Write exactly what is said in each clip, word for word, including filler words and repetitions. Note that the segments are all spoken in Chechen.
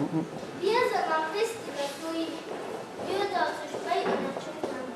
Беза ма христига суй, йодалцуш бай ина чумнам.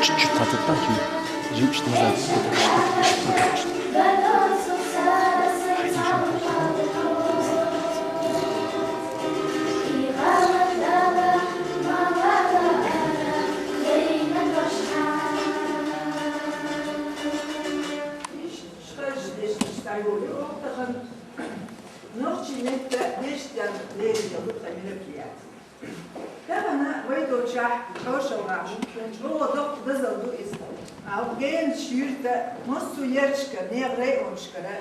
Чуть-чуть отодвинь, чуть назад. Нохчийн меттан дешден лерина ду тха мероприяти. Тахан вай долчохь хьошалгӀа бу, чӀогӀа доккха дозалла ду иза. А генаш юьрта массо а ярташкара, нехан районашкара,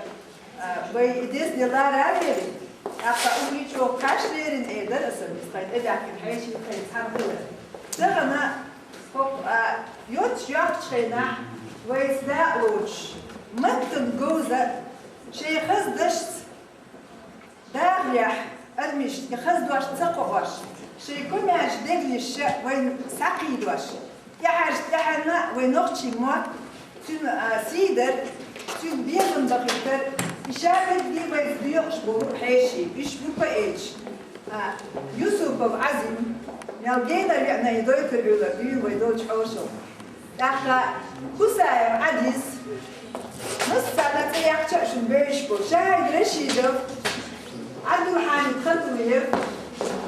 а, вай и деза де лара а лерина, тӀаккха угӀи чӀогӀа кхаш лерина, э, дар аса мис тхайн тӀебаьхкина хьеший тхайн цхьана хилар. Тахан хӀокху, а, йоццуш йоккхучу хенахь вайца дакъа лоцуш, маттан говза шайн хаза дашца, дагӀалехь, адамашна и хаза дош ца кхоош, шайн комаьрша дегнаш вайна схьакхийдош, тӀаьхьарчу тӀаьхьенна вай нохчийн мотт, цуьнан, а, сий дар, цуьнан безам бахийтар, и шадерриге вайца доькъуш болу хьеший, уьш бу поэташ. А, Юсупов Ӏазим, мел генара веана и дойтар вуьйлар дуьйна вай долчу хьошалгӀа. ТӀаккха Хусаев Ӏадис, массарна цӀе яьккхича а шуна бевзаш болу, Шахьид Рашидов, Ӏабдулхьамид Хатуев,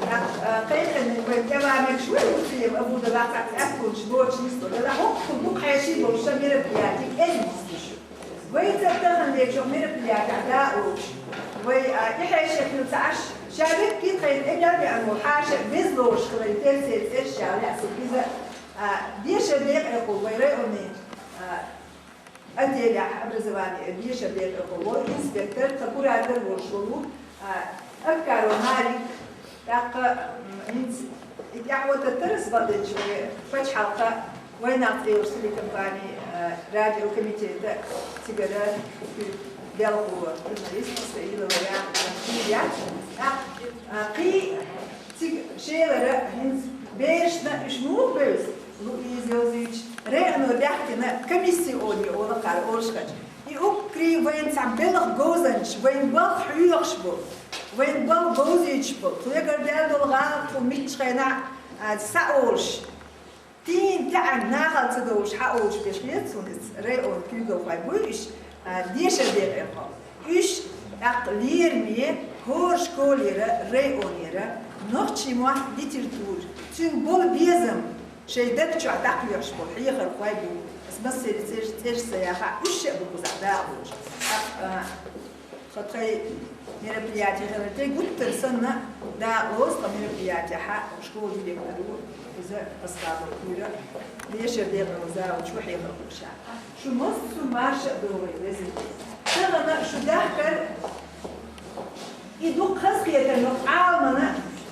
тӀаккха, а, кхайкхина вайн тӀе ван мегаш ву Хусаев Абу-Далла, цхьацца аьттонаш доцуш нисло, делахь хӀокху бу хьеший болуш сан мероприяти кӀезиг нислуш. Вайца тахана дечу мероприятехь дакъа лоцуш, вай, а, и хьеший хила ца Ӏаш, ша веккхий тхайна тӀе мел веана волу хьаша а беза лоруш хиларна тера церан цӀераш ша лаьа сан иза, а, дешар декъехула вай районийн, а, отделехь образования дешар декъехула волу инспектор, тхан куратор волуш волу, а, Абкаров Малик, тӀаккха, м, хӀинца и тӀаьхьо таттара ас бакъдерг вай пачхьалкхан вайнах цӀе йолчу телекомпани, а, радиокомитета цигара делхо журналист Исраилова яц. ТӀаккха, а, кхин цига шелара хӀинца берашна уьш муха бевза, Луиза йовзуьйтуш, районо баьхкина комиссионе олу кхара оршхача. И уггар Вайн цхьа белхан говзанча, вайн балха хьоьхуш болу, вайн балха говзуьйтуш болу, тхоьгара даьлла долу гӀала тхо миччахьа а схьаолуш, тийна тӀаьхьа нахала ца довлуш хьаолуш берш хета суна иза, районан куьйгалхой бу уьш, а, дешар декъехь. Уьш тӀаккха лераме хӀора школера, районера нохчийн мотт, литература, цуьнан болу безам шайн даг чохь дӀакхоьхьуш болу хьехархой бу. Ас массеран цӀераш, цӀераш ца яхахь, уьш а бу кхузахь дакъалоцуш. ТӀаккха, а, Со тхайн мероприятие хилар тӀе гуттар санна дакъалоцу тхан мероприятехь школа директор ву, иза Аскабов Юра, дешар декъала завучо хьехархо ша. Шу массо а марша а догӀийла, везий. Тахана шу дахкар и дукха хазахетар ма Ӏаламана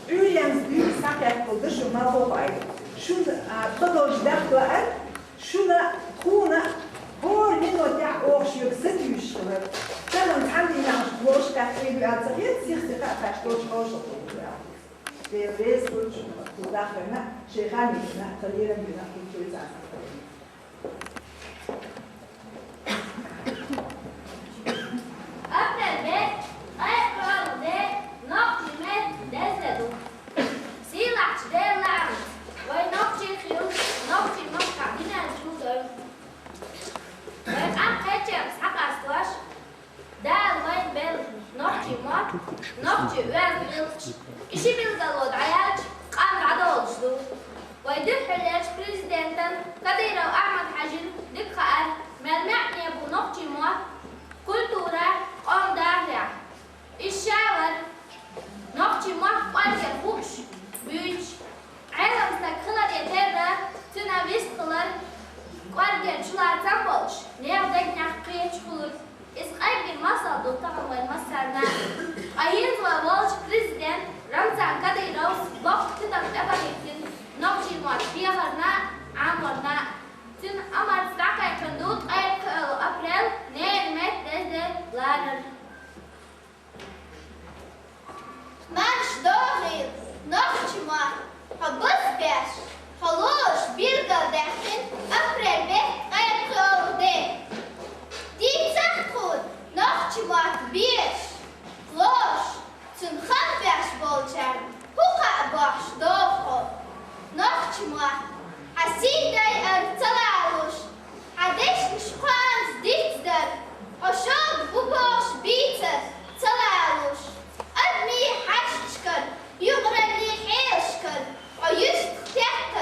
Ӏуьйранца дуьйна схьакхетта ду шу малхо а. Шуна, а, тхо долчу дахка лаар, шуна, тхуна хӀора минотехь оха шуьга сатуьйсуш хилар. Тахана цхьана дийнахь шу лош кхаьчна Ӏийр ю аьлла ца хета, сих-сиха а кхаьчна долчу хьошалгӀа хуьлу аьлла. Дела реза хуьлда шуна, кхузахь хиларна, шайн хан йина, тхан лерам бина, кхин цуьнца а сан. Апрель беттан ткъе кхоалгӀа де нохчийн меттан деза де ду. Сийлахьчу Делан лаамца вай нохчий хилла, нохчийн махкахь динан чу дойла. Вай къам кхечеран схьакъастош, Дала вайна белла нохчийн мотт, нохчийн оьзда гӀиллакхаш, и ши билгало дӀаяьлча, къам дӀадолуш ду. Вай дуьххьарлерчу президентан Кадыров Ахьмад-Хьаьжин дика хаьара, мел маьӀне бу нохчийн мотт культурехь, къоман дахарехь. Иза ша вара нохчийн мотт кӀоргера хууш, буьйцуш, Ӏелам стаг хиларе терра, цуьнан вистхилар, кӀоргера чулацам болуш, нехан дегнех кхеташ хуьлура. Иза къеггина масал ду тахана вайн массарна. Ткъа хӀинца вай волчу президент Рамзан Кадыровс боккха тидам тӀебахийтина нохчийн мотт хьехарна а, Ӏаморна а. Цуьнан амалца дӀакхайкхина ду ткъе кхоалгӀа апрель ненан меттан деза де ларар. Марша догӀийла, нохчийн мотт, хьо базбеш, хьо лоруш билгалдаьккхина апрель беттан ткъе кхоалгӀа де. Дийцахь тхуна нохчийн мотт безаш, лоруш, цуьнан хам беш болчарна хӀун кхаъ бохьуш догӀу хьо? Нохчийн мотт, хьан сий дайар ца лалуш, хьан дешнаш кхоанца дицдар, хьо шога бу бохуш бийцар ца лалуш, адамийн хьашташкара, юкъараллин хьелашкара хьо юьстах тетта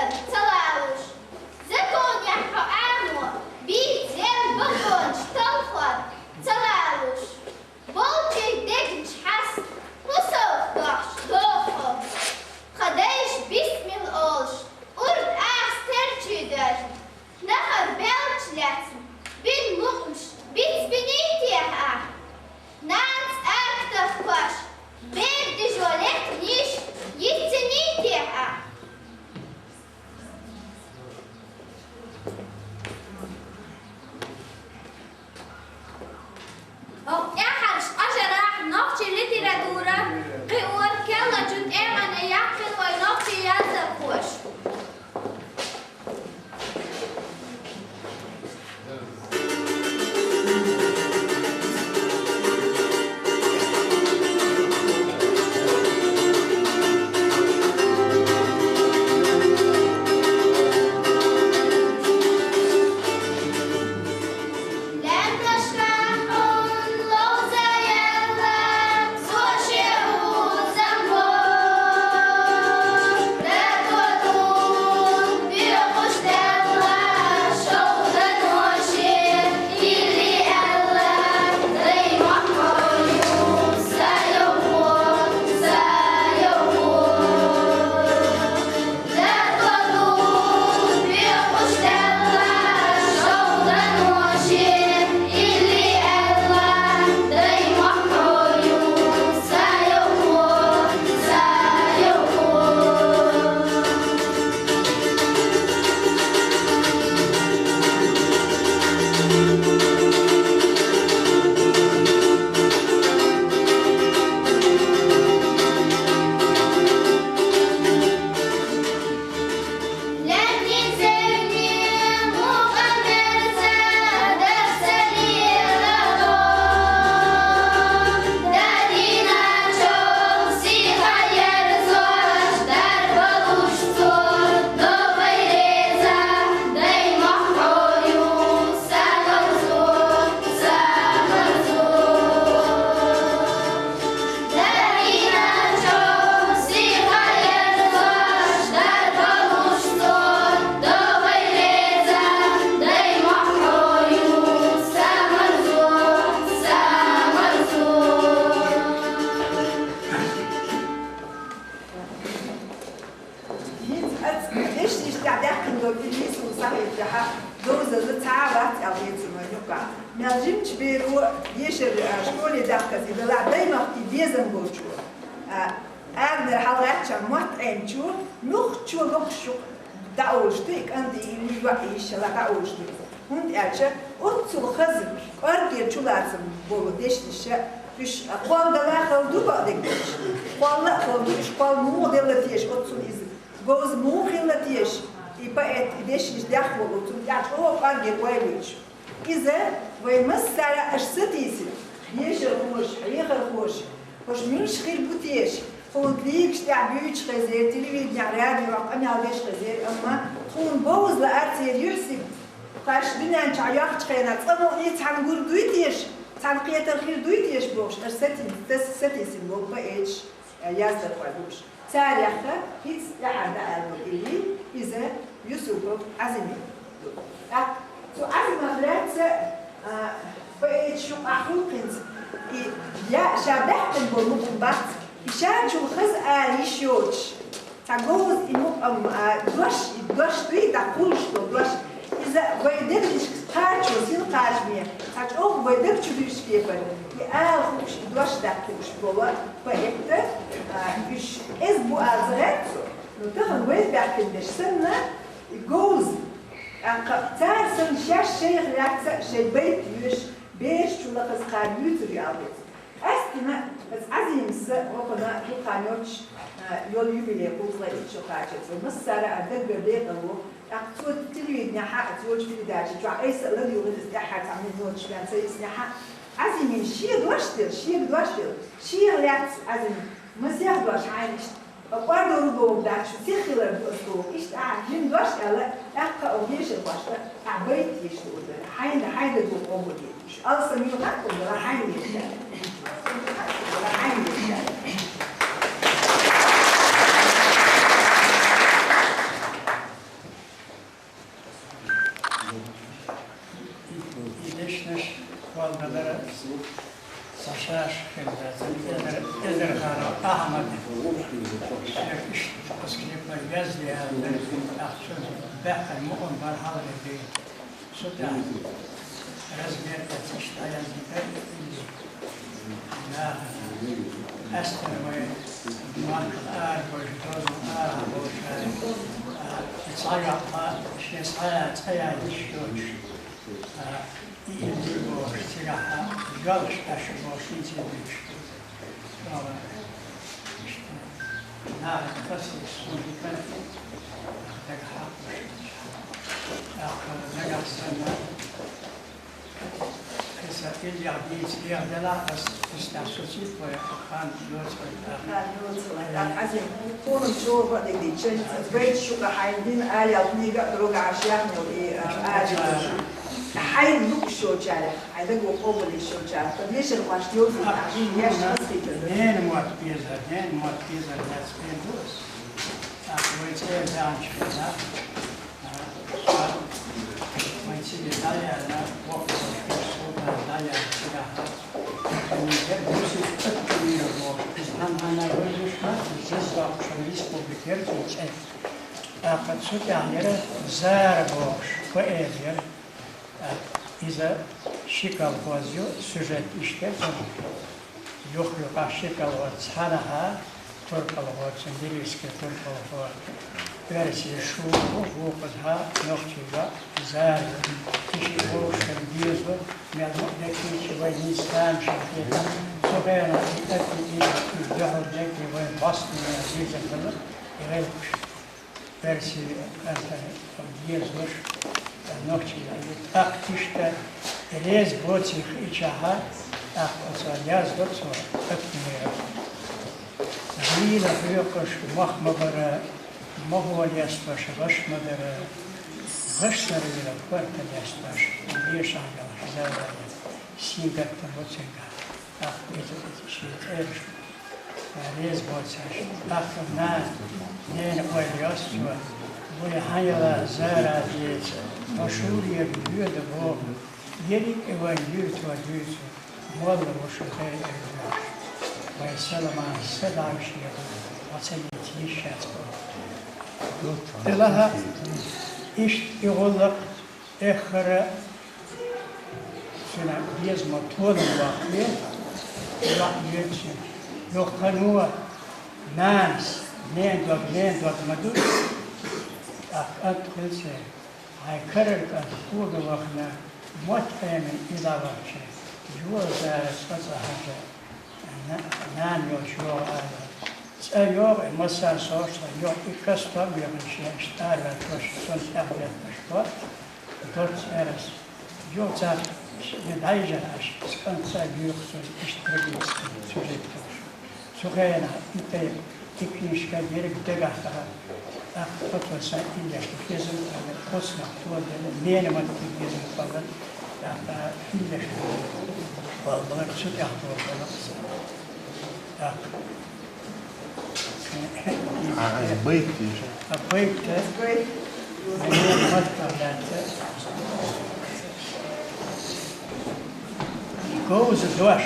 Иисус сахьийтахьа, дозаза цхьа а вац аьлла дийцар вайна юкъа. Мел жимчу беро дешар, а, школе дахказе далахь, даймахкий безам болчо, а, агнара хьалгӀаьчча мотт Ӏемчо, муьлххачо локхуш юкъа дӀаолуш ду и кӀант, и йоӀ, и йиша дӀаолуш ду. ХӀунда аьлча оццул хаза, кӀоргера чулацам болу дешнаш, уьш кхолладала хала ду бакъдерг дерг. Кхолла а хала ду, уьш кхолла муха делла теша оццул иза. Говза муха хилла теша, и поэт, и дешнаш дехна волу, цунна тӀехь чӀогӀа кӀоргера ойла йича. Иза вай массара а аша сатийсина, дешархоша, хьехархоша, хӀорш муьлш хир бу теша, тхуна лигаш тӀехь буьйцуш хезира, телевиденехь, радиохь къамел деш хезира, амма тхуна бовза лаьара церан юьхь сибат. Кхаш дуьнен чохь йоккхучу хенахь цкъа мукъане цхьаьна гур дуй теша, цхьаьна кхетар хир дуй теша бохуш, аша сатийсина, сатийсина болу поэташ, яздархой бу уьш. Царех хӀинца тӀаьхьара дӀааьлла волу Илли, иза Юсупов Ӏазиме ду. ТӀаккха цу Ӏазимах лаьцна, а, поэташ юкъахь хӀума хӀинца, и я ша баьхкина болу мукъам бац, и шачул хаза ала йиш йоцуш, цхьа говза и мукъам, а, дош, и дош дуй, дӀакхуллуш долу дош, иза вай дегнашка кхачо, синкхачаме, цхьа чӀогӀа вай даг чу дуьсучу кепара, и ала хууш, и дош даккхуш болу поэт, а, уьш кӀезиг бу ала ца гӀерта со, но тахана вай баьхкина дерш санна, и говза, тӀаккха цара санна шаьш шайх лаьцна шайн байт йоьшуш, бераш чу лакхаза кхара юьйцур ю аьлла деза. Къаьсттина аса Ӏазимас хӀокхунна дукха хан йоцуш, а, йолу юбилей кхузткъе итт шо кхачар цо. Массара а даггара декъала ву. ТӀаккха цо телевиденехь а, цо йолчу передачи чохь айса а ладуьйгӀира иза тӀаьххьара цхьа минот ша ца йиснехь а. Ӏазимин шега дош делла, шега дош делла, шех лаьцна Ӏазимин. Масех дош хьайна иштта. Ткъа кӀордо ру боху дац, шу сих хилар ду аса боху. Иштта ахьа жима дош аьлла, тӀаккха а вешан башха, ахьа байт йиш ду уьш. Хьайна, хьайна ду къобал де. Алсам юхахь а дара хьайна йиш яра. Хьайна йиш яра. И дешнаш кхолладалара ца шаьш хилла, эзар, эзар хана Ахьмад. Шех иштта скрипка язде аьлла, ахча баьхкина мукъам бар хьалхе бен. Цу тӀехь размер эцаш дӀаяздина дара Илли. Наха, къаьстина вай марха арабевлча, дозалла арахь болчара, а, и цхьа йоккха, шен цхьа а цӀа яздеш йоцуш, а, и Илли бохуш, цигахь а, жоьлхуш Ӏаш бохуш, хӀинца а буьйцуш. Наха тасийса суна дика дага хьакхуш. ТӀаккха нагахь санна, иза Иллех дийца гӀехь делахь, ас, ас тӀехь со цига вай хан доцург тӀаккха. Хан доцург тӀаккха. Хьазин, хӀунда чӀогӀа дика дийцича, вай шуьга хьайна дина алал книга а дорогаш яхна и, а, али. Хьайна лууш йолчарех, хьайн дагахь къобал йиш йолчарех, тхан дешар кхоьллина йолчу ахь жин еш хазахийтар. Ненан мотт безар, ненан мотт безар лаьцна хир ду ас. Ахь вай цӀера даьхначу хенахь, а, вай цига дӀаяьлла, воккха волчу Султан дӀаяьлла цигахь, а, вай герга Юсуп Аттамиров волчу, иза хьан-хьанна вевзаш вара, иза зазадоккхуш вара республика яра цуьнан цӀе. ТӀаккха цу тӀехь яра Зара бохуш поэт яра. Иза ши колхоз ю, сюжет иштта цунах. Юх-юххехь ши колхоз, цхьаннахьа турпалхо, цуьнан лирический турпалхо, оьрсийн шу ву, вукхузахьа нохчийн йоӀ Зара ю. И шиъ вовшашкара беза, мел мукъа декъийча вай нийса тамашийна хетара. Цу хенахь и атта и, и дуьхьал декъий вайн бӀостанехьа дезар хилла и гӀиллакхаш. Оьрсийн кӀантана дезалуш, нохчийн, тӀаккха иштта реза боций хиъчахьа, тӀаккха оцо яздо цо Аттамиров. ГӀийла хьоькхуш мох ма бара, мохо лестош гӀаш ма дара, гӀашнарвилла корта лестош, лешахь йолуш Зара яра, сингаттам бу цуьнгахь. ТӀаккха иза, иза шен цӀераш реза боцуш. ТӀаккха нана, ненан ойла йо цо, вай хьан яла Зара деца, хьо шура ера йоьду боху, ерриг а вайн юьрто дуьйцу, молла ву шу дай эр йоьш. Вайн Саламан са дӀа вуьшнера, хьо ца йийца йиш яц боху. Делахьа, Иштта и гӀулакх эххара цуьнан безамо толам бахкале, лаьа йоьдучу юххе а нанас, ненан дог, ненан дог ма ду, тӀаккха кӀант хилча, хьайн карара кӀант кога вахана, мотт Ӏемина и дӀавахча, йола дара цкъа цӀа хьажа, на-, нана йолчу йогӀу ала. ЦӀа йогӀу и, массарна сов цхьа йогӀу и, кастом а йоьхна шен, иштта араваьлла тосуш, цунна тӀаьхьа бетташ бо, доцца эрас. Йо, цара шена дӀайижар аша, кӀант цӀа юьйху цунна, иштта трагический сюжет хилча. Цу хенахь и тайпа, и книжка ерриг дагахь дахара. ТӀаккха оцо сан иллеш хезна, кхоьссинарг тоделла, ненан маттиг езна хилла, тӀаккха иллеш хилла. Валлахьи, цу тӀехь тоделла сан. ТӀаккха. А, а, байт ю иза. А, байт, э? Ненан маттах лаьцна. Говза дош.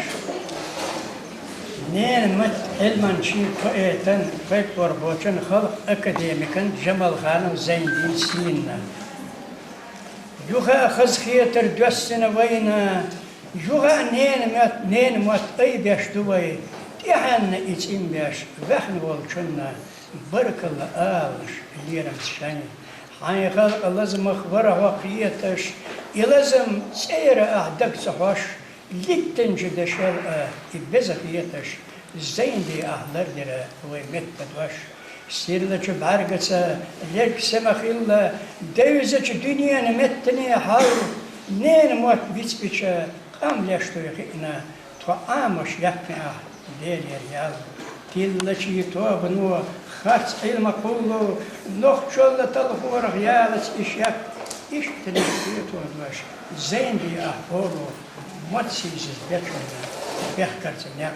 Ненан матта Ӏилманчийн, поэтан, фольклор бочун, халкъан академикан Жамалханов Зайндин сийнна. Юха а хазахетар доьссина вайна, юха а ненан мат-, ненан мотт айбеш ду вай, тӀаьхьенна и цӀинбеш, ваьхна волчунна баркалла алалаш лерамца шайна. Хьайн халкъан лазамах вара хьо кхеташ, и лазам цӀера ахь даг ца хьош, литтинчу дешал а и беза хеташ, Зайнди ахь лардира вай меттан дош. Сирлачу бӀаьргаца лерг сема хилла, девзачу дуьненан меттане хьал, ненан мотт бицбича, къам леш дуй хиъна, тхо Ӏамош яьккхина ахь Делера ял. Тиллачийн тобано харц Ӏилма кхуллу, нохчалла талхорах ялац и шек, иштта нах кхето дош, Зайнди ахь олу, мотт сийсаз бечунна бехкарца некъ.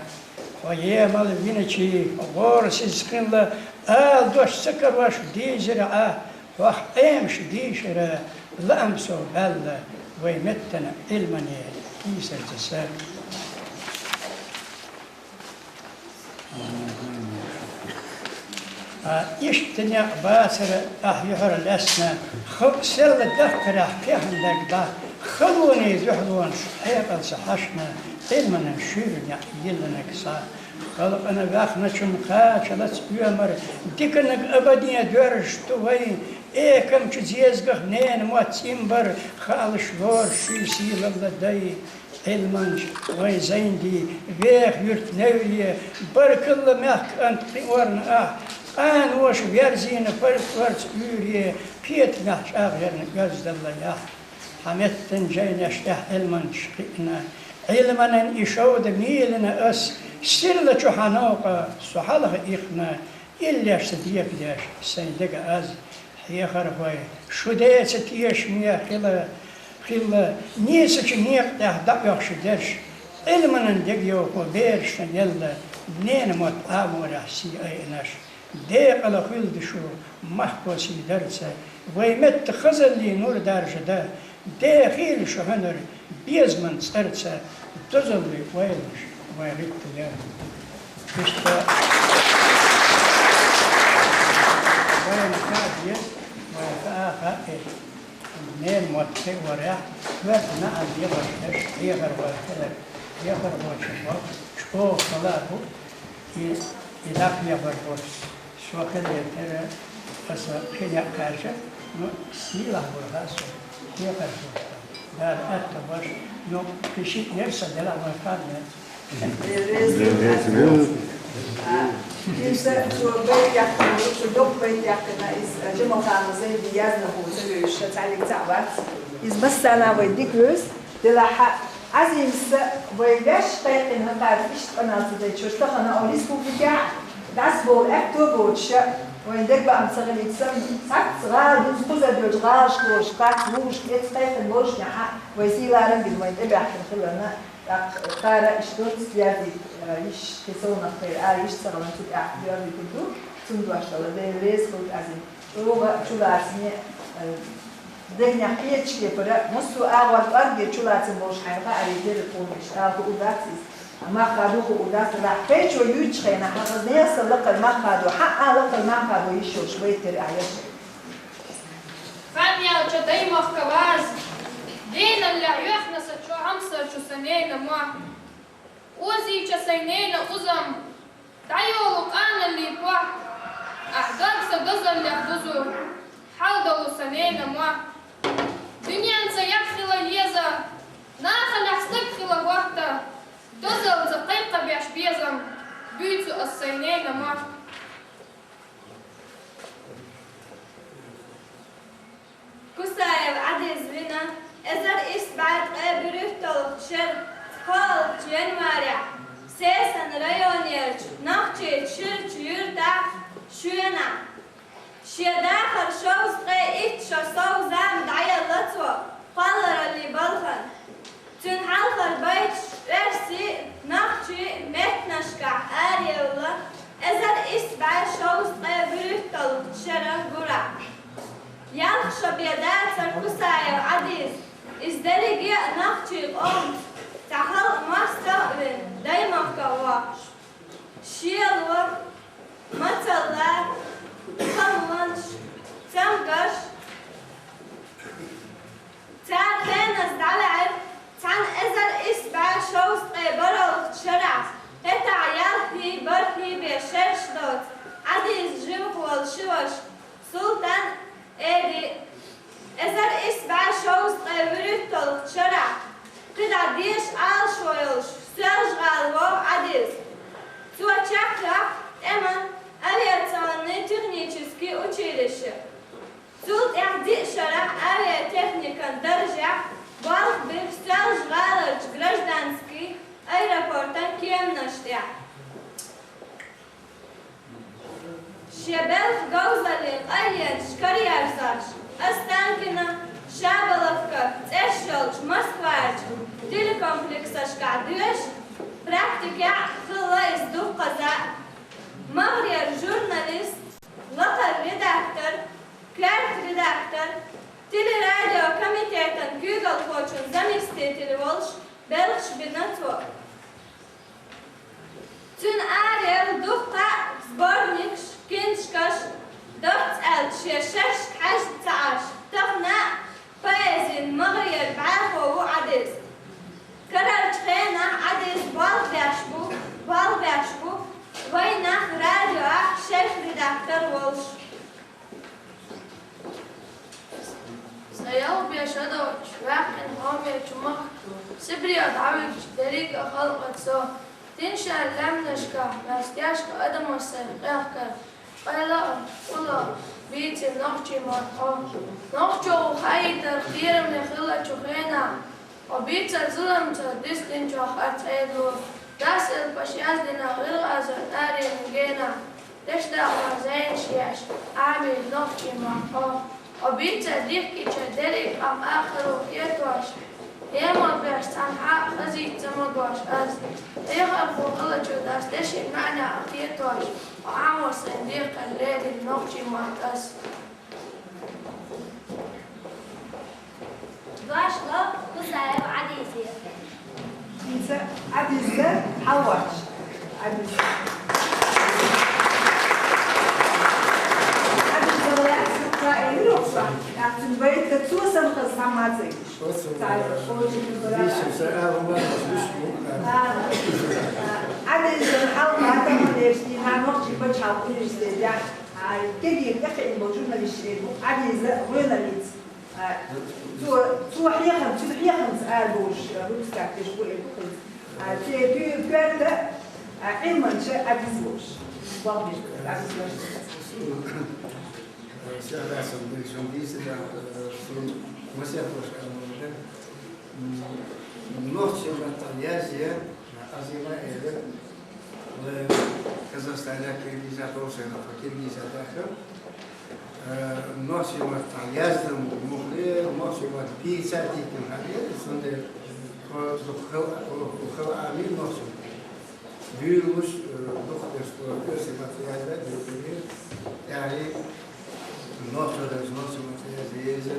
Хьо емал виначий гӀорасиз хилла, ала дош ца карош дийзира Ӏа, хьох Ӏемаш дийшира, лаам сов баьлла, вай меттана Ӏилмане кийсарца са. Ткъа иштта некъ бацара ахь юьхьар лаьцна, халкъ селла дахкарехь кхехьна дерг дӀа, халонийн дуьхьалонаш хьекъалца хьаьшна, Ӏилманан шуьйра некъ йиллинарг схьа. Халкъана ваьхначун кхачалц оьмар, диканиг абадне доьрзуш ду вай, экамчу зезагах ненан мотт цӀинбар, хаалаш лоруш шуьйра сийлалла дай. Ӏилманча вайн Зайнди, веха юьртан невре, баркалла, мехкан кӀант, кхиорна ахь, къаноша верзийна паргӀатца уьйре, кхетамехь чӀагӀъярна оьзда далла яхь. Хьан меттан жайнаш тӀехь Ӏилманчаш кхиъна, Ӏилманан и шовда мийлина ас, сирлачу хьан новкъа со хьалха ихна, иллешца декадеш сайн дега аз. Хьехархой, шу деца тешаме хила, хилла, нийсачу некъа тӀехь дӀаоьхуш дерш, Ӏилманан дегайовхо берашна елла, ненан мотт Ӏаморехь сий айинарш. Декъала хуьлда шу махкосий дарца, вай меттан хазаллин нур даржа дан, дехийла шу хьуьнар безаман цӀарца, дозаллин ойланаш вайн гӀитталера. Иштта вайна хаа деза, вайна хаа а хаьа, ненан мотт кхиорехь, коьрта наӀар дехаш дерш, хьехархой хилар, хьехархочун болх чӀогӀа хала а бу, и, и дӀакхехьар бу. Со хиларе терра, аса кхин некъ кхаьчча, ну, сийлахь бара хаа со, хьехархо. Дала аьтто баш, ну, кхин шиъ яра сан делахь вайн ханна. Реза. А, иза цо байт яьккхина, цо доккха байт яьккхина, иза, а, Жамалханов Зайнди яздина бу, ца вевзаш, цхьаьллиг цхьаъ вац. Иза массарна вай дика вевза, делахь а, Ӏазимас вай ваьш кхайкхина хӀокхара иштта къамел ца дайча, тахана оха республикехь дӀасабовла аьтто боцуш, вайн дегабаам ца хилийта санна, цхьацца гӀала дуза кхузара доьлча гӀалашка лоруш, кхацца вужаш, эцца кхайкхина болушехь, вай сийлахь гина, вайн тӀебаьхкина хиларна, тӀаккха кхара иштта доццул яздийта, а, йиш, кхин совнах кхайра ара йиш ца хиларна, цу тӀехь доьрзуьйтур ду, цундела Дела реза хуьлда, Ӏазим. ЧӀогӀа чулацаме, э, дегнех кхеташ кепара, массо а агӀор кӀорге чулацам болуш хьайна хаарий дерриг къонахий, ала хуур дац иза. Мах хадо хуур дац, делахь кхечо юьйцучу хенахь, хьан хаза нехан лакхара мах хадо, хьан а лакхара мах хадо йиш йолуш вай тера ахь яш. Хан яьлча даймахка ваз, дийнал лаьгӀ йоьхна са чу хьамсара чу са ненан мотт. Озийча сай ненан узам, дӀайолу къаналлий потт, ахь дог са дозаллех дузу, хьалдолу са ненан мотт. Дуьненца яхь хила еза, нахалахь стаг хила гӀотта, дозаллица кхайкхабеш безам, буьйцу ас сай ненан мотт. Кусаев Ӏадиз вина эзар исс бӀе ткъе берхӀитталгӀачу шеран кхоалгӀачу январехь Сесан районерчу Нохчийчу Ширачу юьртахь шена. Шен дахаран шовзткъе итт шо сов зама дӀаелла цо кхоллараллин балхана. Цуьнан хьалхара байташ оьрсийн а, нохчийн а меттанашкахь араевлла эзар исс бӀе шовзткъе берхӀитталгӀачу шеран гурахь. Ялх шо бен дацара Кусаев Ӏадиза, иза дерриге а нохчийн къомаца цхьа халкъан мостагӀ а вина, даймахка а воккхуш. Шело, мацалла, халонаш, цамгарш, цара хеназа дӀаваьлла, цхьана эзар исс бӀе шовзткъе бархӀалгӀачу шарахь, хӀетахь ялхий, бархӀий бен шераш доцу Ӏадизан жимахволу ши ваша Султан, Эди. Эзар исс бӀе шовзткъе вуьрхӀитталгӀачу шарахь кхидӀа дешан Ӏалашо йолуш Соьлжа-ГӀала вогӀу Ӏадиза. Цо чекхйоккху тӀеман авиационный технический училище. Цул тӀаьхьа диъ шарахь авиатехникан даржехь болх бира Соьлжа-ГӀаларчу гражданский аэропортан кеманаш тӀехь. Шен белхан говзаллин къайленаш караерзош, Останкино, Шаболовка цӀерш йолчу Москварчу телекомплексашкахь доьшуш, практикехь а хилла иза дуккхаза а. МагӀарерчу журналист, лакхара редактор, коьрта редактор, телерадиокомитетан куьйгалхочун заместитель волуш белхаш бина цо. Цуьнан араевлла дуккха а сборникаш, киншкаш, доцца аьлча шен шерашка хьаьжна ца Ӏаш, тахана а поэзин магӀарера бӀаьхо ву Ӏадиза. Карарчу хенахь Ӏадиза болх беш бу, болх беш бу «Вайнах» радиохь шеф-редактор волуш. Сан ялх бен шо доцуш, ваьккхина хьомечу махка, Сибрех дӀавуьгучу дерриг а халкъаца со. Тиншан лаьмнашкахь, мел стешка адамаш сайх къехкара, къайла а, къула а бийцира нохчийн мотт хьо. Нохчо ву хаийтар кхерамне хиллачу хенахь, хьо бийцар зуламца дистинчохь харц Ӏедало. Дас Элпаш яздина гӀиргӀазан аренан генахь, дешдакъа зӀенаш еш, Ӏамийра нохчийн мотт хьо. Хьо бийцар дихкича дерриг а къам ахкаро кхетош, хӀемал беш цхьанхьа а хазийта ца магош ас. Эхархо хилча дас дешин маьӀна а кхетош, хьо Ӏамо сайн декхар лерина нохчийн мотт ас. Дош ло Кусаев Ӏадизе. Иза Ӏадиза хьалвач. Ӏадиза. Ӏадиза ваьхьа сукка элира окса. Ахцун байта цо сан хаз хьамацай. Цай, очень Дийшим, са алам ваьхьа виш бу. Ӏадиза хьалвач, тамадешти, ма нохчи бач хьал университет. Ай, кегийра тӀекхиъна болу журналисташ эр бу Ӏадиза гӀоьналлица. А, цо, цо хьехам, цуьнан хьехамца ара бовлуш, а, выпускать деш бу эр бу хӀинца. А, церан коьрта, а, Ӏилманча Ӏадиза волуш. Болх беш бу, Ӏадиза волуш. Сагасам дилшан дийсина, э, сун масех лошкан, э, м, нохчийн маттахь язъе, Азима эли, вай Казахстана, Киргизия, Турцияна, Киргизия даха. Э, нохчийн маттахь яздам мухле, нохчийн матта пийца дикин хьале, цундела, э, дукха хала, дукха хала Ӏамийра нохчийн. Дуьйлалуш, э, дукха дерш, э, оьрсийн матта язда, дуьйлалуш, тӀаьхье нохчо дерш, нохчийн матта язда, еза,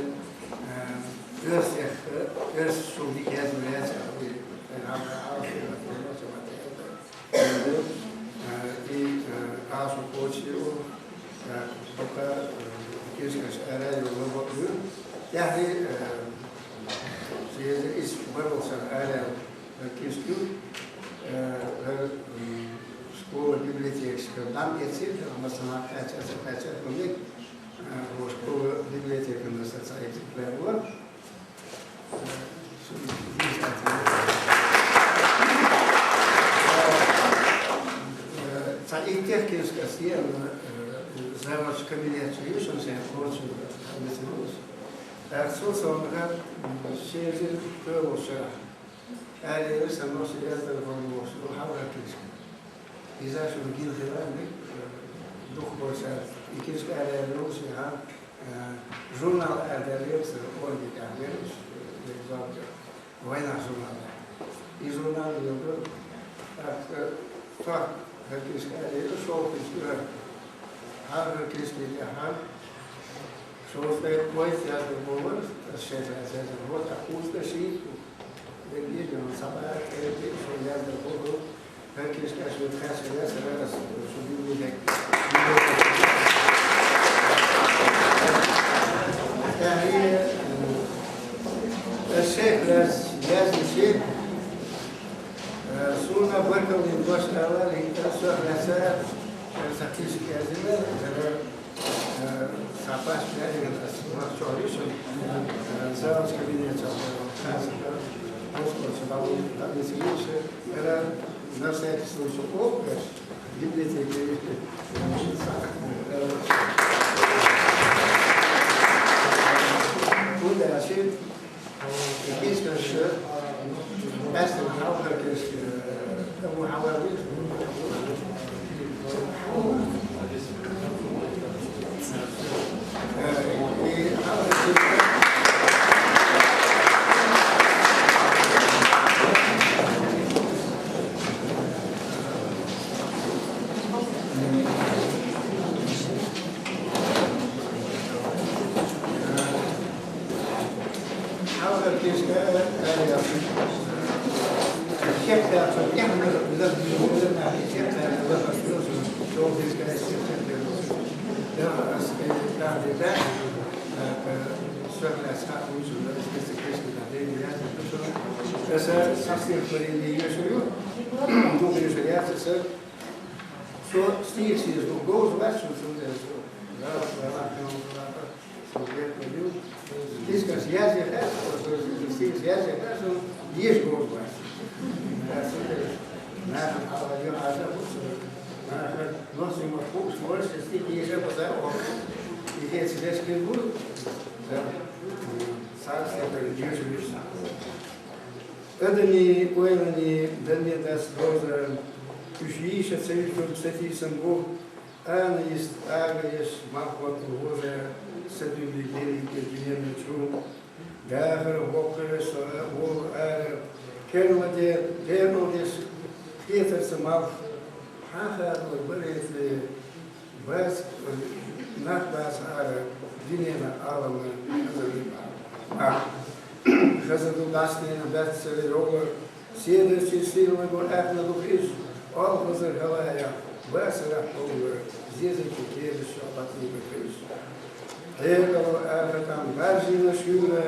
э, оьрсех, э, оьрсашкахь дика язда, язда, э, э, нохчийн матта язда. Э, и, э, ашу почти, э, пока, э, Книжкаш араяла бакъду. ТӀехьи, э, ши эзар ийс бархӀалгӀача шера араяла книжка ю, э, хӀара, м, школа библиотекашкара дӀа ма эцци, масала, кхаьча, кхаьча хӀама, э, школа библиотекан даса цхьа экземпляр ва. Цхьа иттех книжка ас ена, э, завуч кабинета чу ю, шоана сайна кхочун хьалбица луш. ТӀаккха цул совгӀа, м, ши эзар пхоьалгӀача шера араяла са нохчийн литература бохуш дола хьалхара книжка. Иза шуна гина хилар ма дий, э, дукхахболчара и книжка араяьлла йолуш, яхар, э, журнал арадаьлла яра, аса Орга тӀехь лелаш, э, вай Зорбанан «Война» журнал. И журнал йолу, тӀаккха, э, цхьа хӀара книжка араяьлла, шолгӀа книжка ю хӀара. Хьалхара книжка тӀехь шовзткъе кхойтта яздархо вара, аса шайна яздархо, тӀаккха кхузткъе шийтта ву. Дерриге а цхьа бӀаьрг кхерте, шо яздархо ду. ХӀара книжка шу кхаьчна яцара аса, шу библиотека. ТӀаккха, ас шайх лаьцна яздича, э, суна баркалла дина дош алар, хӀинца ас шайх лаьцна, аса книжка яздина, аса Э, сапаш бяхина ас, ма чуьра ю шуна, э, завуч кабинета чохь, э, хаза, э, оскорчу балу, там, если лучше, это на всякий случай, о, э, библиотеки, э, э, удачи. Книжкаш, э, ас хьалхара книжка, э, Абу Хьавар ву. Э, и хьалхара книжка. Хьалхара книжка, э, э, хетта, тӀехьа лар, лар, лар, хетта, лар, лар, лар, Аса сахьсин творение йоьшур ю, дукха йоьшур яц аса. Со стихаш еза говза вац, шуна ца веза. Книжкаш язъе хаьа, стихаш язъе хаьа, шуна еза говза вац. Нахана хьалха йо Ӏазап бу, нахана нохчийн мотт хууш, вайша стих еша база оху. И хеца деш хир бу, да, царца тӀе йоьшур ю. Адамийн ойланийн данне дац доза, уьш йийша ца юьсур сатийсам бу, ана йист ага еш, малхбат лоза, са дуьне дерриг а дуьненна чу. Дахар воккхавеш со волу ара, керла де, дернал деш, хетарца малх, хьан хадор барецле, бац, нах бац ара, дуьненан Ӏалама хаза ду. Ах, хаза ду дастийна бац цара йовлар, седарчий сийлаго аьхна ду хиш, олхазар хӀалаях, бацарах товлар, зезачу кедаш шо дӀатӀуьйгур хиш. Хьекъало ахатам баржийна шуьйра,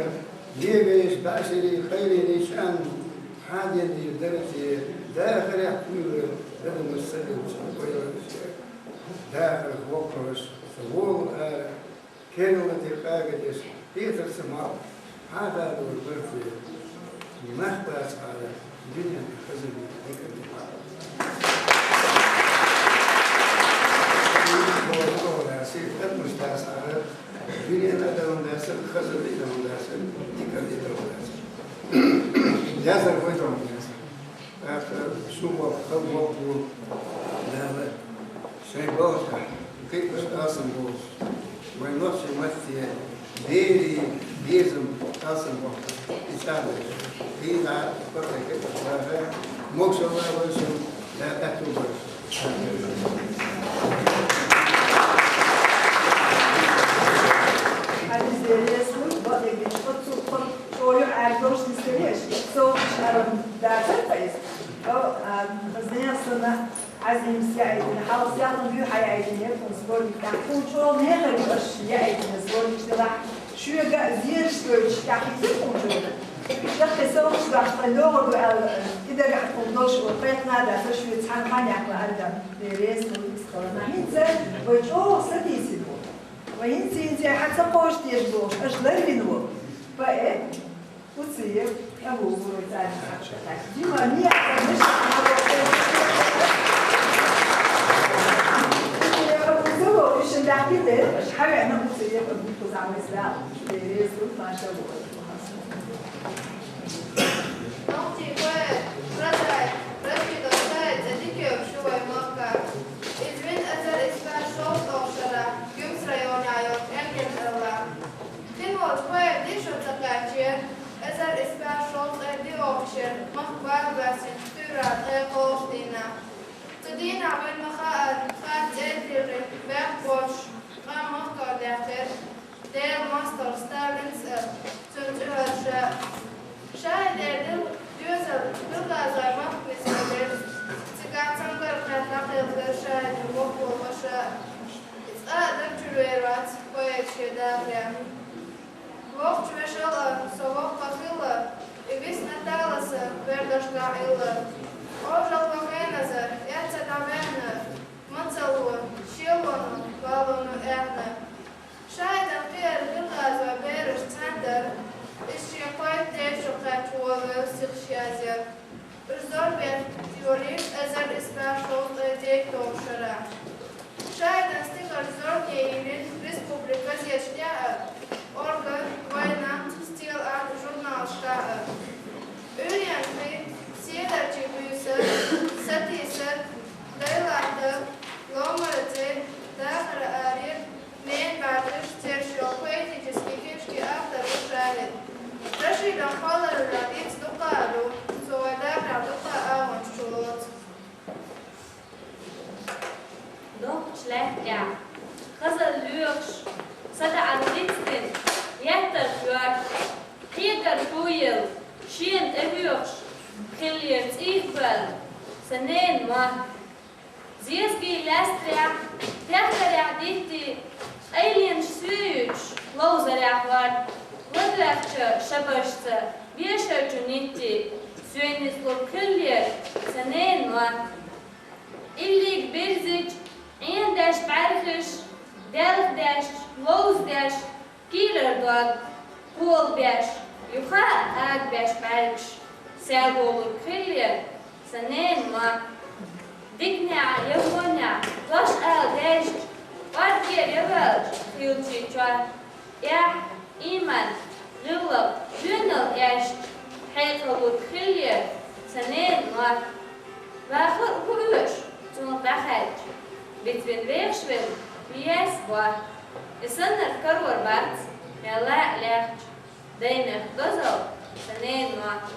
легайш башари хайренечан, хьан ден дийр дара те, дахарехь куьйра, адамаш ца хилча, вайла ше. Дахарх воккхаваш, волу ара, керла де къагадеш, хетарца малх, хьан хадор барте, нах бац ара, дуьненна хаза ду, дика ду. Адамаш дац ара, дуьненна а далан дацара, хаза а далан дацара, дика а далан дацара. Яздар вай далан дацара. ТӀаккха шу воккха, хала воккха ву, Дала шайн балхахь кхиънаш алсам болуш, вайн нохчийн матте берийн безам алсам болуш, и чӀагӀдеш. Кхин а бакъ кхиънаш ваха, могашалла вай шуна, Дала аьтту бойла. Хьан иза реза ву, бакъ гича, цу, цу, цу юкъа Ӏаьржош нисделеш, со шарам дацар ткъа иза. О, а, зен сана, Ӏазим Саидина хьалс Сехьан дуьхьа яйдинера тхуна сборник тӀехь. Тхуна чӀогӀа мехала ю аша яйдина сборник делахь. Шуьга зераш дойтуш тӀехь хӀинца тхуна чӀогӀа. Шаккхе совгӀаташ дахкалла лоьгӀур ду аьлла, и дагахь тхуна долуш ву, кхайкхина а дац, аша шуьца цхьаьна хан яьккхина аьлла, Дела реза хуьлда иза хиларна. ХӀинца вай чӀогӀа сатийсина ву. Вай хӀинца-хӀинца хьан ца кхочуш дезаш бохуш, аша ларвина ву. Поэт Уциев Абу Гуру царна хьакъ. Дима, не, конечно, Уциев Абу Гуру, уьш дахкийтар, аша хьавеана Уциев Абу Гуру замес дал. Реза хуьлда, машалла. Нохчийн поэт, прозаик Рашидов Шаид цӀе дика йолуш ю вайн махкахь. Иза вина эзар исс бӀе шовзткъалгӀа шарахь Гуьмсе районехь йолчу Энгель-Эвлара. Кхин волчу поэта дийшо ца кхаьчча, эзар исс бӀе шовзткъе диъолгӀачу шеран махка бала баьссинчу туьйрара ткъе кхоалгӀачу дийнахь. Цу дийнахь вайна ма-хаъара, хатта цӀе а тиллина, бехк боцуш, къам махках даьккхира. Делан мостагӀа Сталинца а, цуьнан цӀе хӀара ша а. Шаидера доьзал билггазой махка нисделира. Цигахь цамгар кхетта дӀакхелхира Шаидан воккхаволу ваша а. Иза къа а дан чуьра вер вац поэта шен дахарехь. Воккхачу вешал а со воккха хилла, и висна талласа вердашкахь илла. Ӏожалла ван хеназа, эцца дӀаваьхна, мацалло, шелоно, валлоно аьхна. Шаидан кхиар билггазой бераш цхьаьна дара, иза шен кхойтта дезачу кхаьчча вон велла сихаш язъяра. Уьш зорбехк йолийра эзар исс бӀе шовзткъе дейтталгӀачу шарахь. Шаидан стигалш зорбане йиллина республикан газеташ тӀехь а, «Орган», «Вайнам», «Стиль Арт» журналашкахь а. Уьйренан хи, седарчий буьйса, сатийсар, дайлахь дан, ломара цӀе, дахаран аренаш, ненан бӀаьргаш цераш йолу поэтически книжкийн автор ву Шаид. Рашидан кхоллараллехь дийца дукха а ду, цо вайн дахарехь дукха а агӀонаш чулоцу. Доккхачу лаьттахь, хазалла лоьхуш, садаӀар дицдина, еттарх йоьртуш, хьегар хӀу елла, шена тӀебоьхуш, хиллера цӀийх бевлла сан ненан мотт. Зезагийн лаьстагӀехь, тахтарехь диттий, къайленаш соьуьйтуш, ловзарехь хӀорд, ладоьгӀча шабашца, бешар чу ниттий, соьга ницкъ лург хиллера сан ненан мотт. Иллига бирзича, Ӏен деш бӀаьрхиш, делха деш, ловза деш, кийрара дог, кхола беш, юха а къагабеш бӀаьргаш, саьрго лург хиллера сан ненан мотт. Диканехь я вонехь, дош ала даьржича, кӀоргера я ваьлча хиллачийн чохь, эхь, ийман, гӀиллакх, доьналла эшча, хьекъал лург хиллера сан ненан мотт. Ваха а хӀу оьшу цунах дӀахаьдча, бицвина вехаш верг ма яц боху. И саннарг карор бац, мелла а лаьхча, даймехка дозалла сан ненан мотт.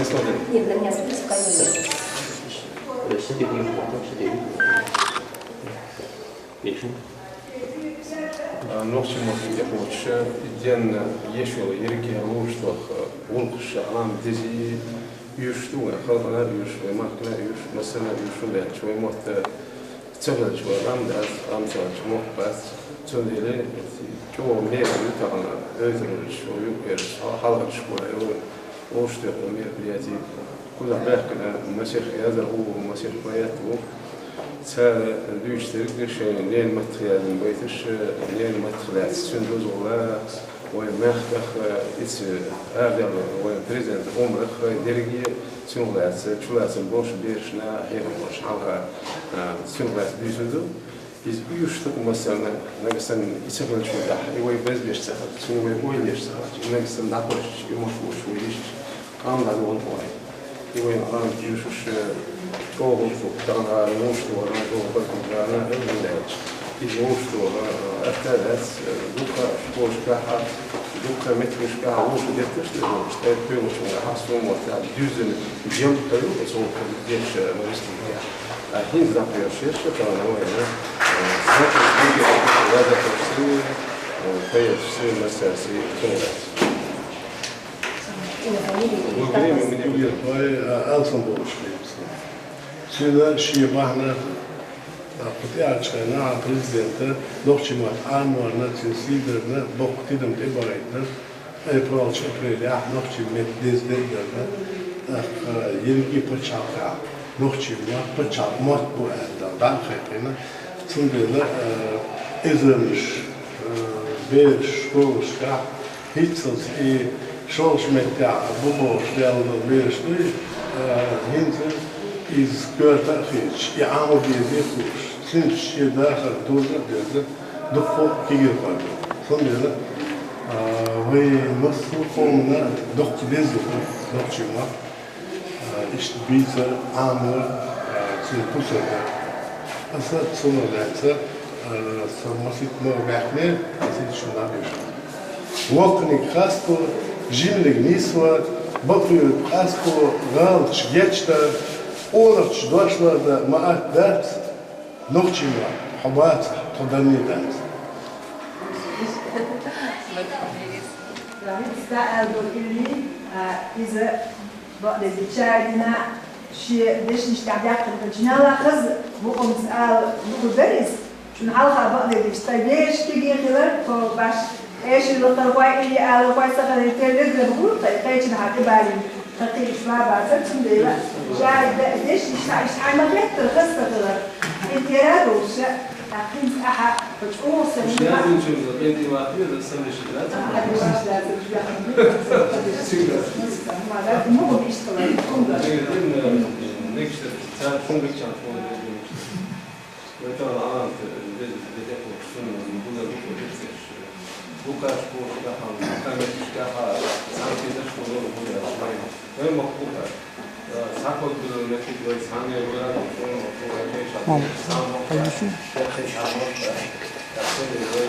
Нет, для меня список, конечно. Нохчийн мотт тӀехьа воцуш, денна еш йолу ерриге вовшахтоха гӀуллакхаш Ӏаламат дезий, уьш ду вайн халкъана уьш, вайн махкана уьш, массарна уьш ду лаьтташ. Вайн мотт ца хилча, вайн къам дац, къам ца хилча, мохк бац. Цундела чӀогӀа мегар ю тахана, эвтараллаш, юкъераш, хьалхарчаш бу, вовшахтоьхна мероприяти. Кхузахь баьхкина масех яздархо ву, масех поэт ву. Цара дуьйцуш дерг шайн ненан маттах яздина байташ, ненан маттах лаьцна цуьнан дозалла, вайн мехках, иза арадаьлла вайн президентан омрах, дерриге цунах лаьцна, чулацам болуш берашна хьехам болуш хьалха, а, цунах лаьцна дуьйцур ду. Иза уьш ду массарна, нагахь санна и ца хилча, и вай безбеш ца хилча, цуьнан вай ойла еш ца хилча, и нагахь санна дӀакхочуш, и муш вуш вай иштта къам дӀадоьлху вай. И вайн къам уьш уьш чӀогӀа вовшахтоха, тахана вовшахтоха, чӀогӀа баркалла, хӀунда аьлча иза вовшахтоха атта а дац, дуккха а школашкахь а, дуккха а меттигашкахь а вовшах детташ а ду, тӀе кхоьлучу хьастон мотт дуьззина, ел хир ю оцу вовшахтоьхна деш, ма республикехь. А хӀинца дӀакхоьруш еш ша тахана вайна, э, знакомство, э, поэташца, массарца, цундела. Вай, а, алсам болуш хилла. Цуьнан шен бахьана, а, кху тӀаьхьарчу хенахь президента нохчийн мотт Ӏаморна, цуьнан сий дарна, боккха тидам тӀебахийтина. Ткъе пхоьалгӀачу апрелехь нохчийн меттан деза де а дарна, тӀаккха ерриге пачхьалкхехь нохчийн мотт пачхьалкхан мотт бу аьлла дӀа а кхайкхина. Цундела, э, эзарнаш, э, бераш школашкахь, хӀинццалц и шолгӀачу меттехь бу бохуш даьлла долу бераш дуй, э, хӀинца иза коьрта а хеташ, и Ӏамо безе а хууш, цуьнца шен дахар доза а деза, дуккха а кегийрхой бу. Цундела, а, вайн массо а къомана доккха деза ду нохчийн мотт, а, иштта бийцар, Ӏамор, а, цуьнан пусар дар. Аса цунах лаьцна, а, сан масийтта ма баьхне, масийтта шуна дӀабоьшу. Воккханиг хасто, жиманиг нисво, бакъвийриг къасто, гӀалаташ гечдан, къонахчун дош лардан ма атта дац, нохчийн мотт, хьо бацахь, тхо данне дац. Ста аьлла долу илли, а, иза бакъдерг чарина, шен дешнаш тӀехь даьккхина хилча, хаза букъамца ала луур дара иза. Шуна хьалха бакъдерг ста вешан кегий хилар, тхо баш эшар лакхархой, илли алархой, сахархой, тера дерг а гур тхайн кхечанхьа тӀебарийна. Тхакхийчу бабаца, цундела, жайда деш, иштта, иштта хьайн ма-хеттара хаза ца хилар. Хьин тера а долуш, тӀаккха хӀинца ахьа, хьо чӀогӀа сан вина. Яздинчуьнга кӀентий вахийла, сан вешин дац? Ахьа дешиш дац, уьш яхана. Цуьнга. Ма, да, ма бу иштта хилар, хӀунда? Мегаш дара, цара шун гиччан фон дерг. Вай тахана Ӏаламат деза де тӀекхочуш, цунна гулам бу-кх дерг цераш. Букаш бохуш тахана, букаш меттигаш тӀехь, цхьаьна кхидӀа школа бу яц вай. Вай мохк бу-кх. Цхьа ког билла меттиг вай цхьаьна вара, цунна мохк бу вай кхечахь. Мам, цхьа мохк, а, кхечахь мохк, а, так сказать, вай,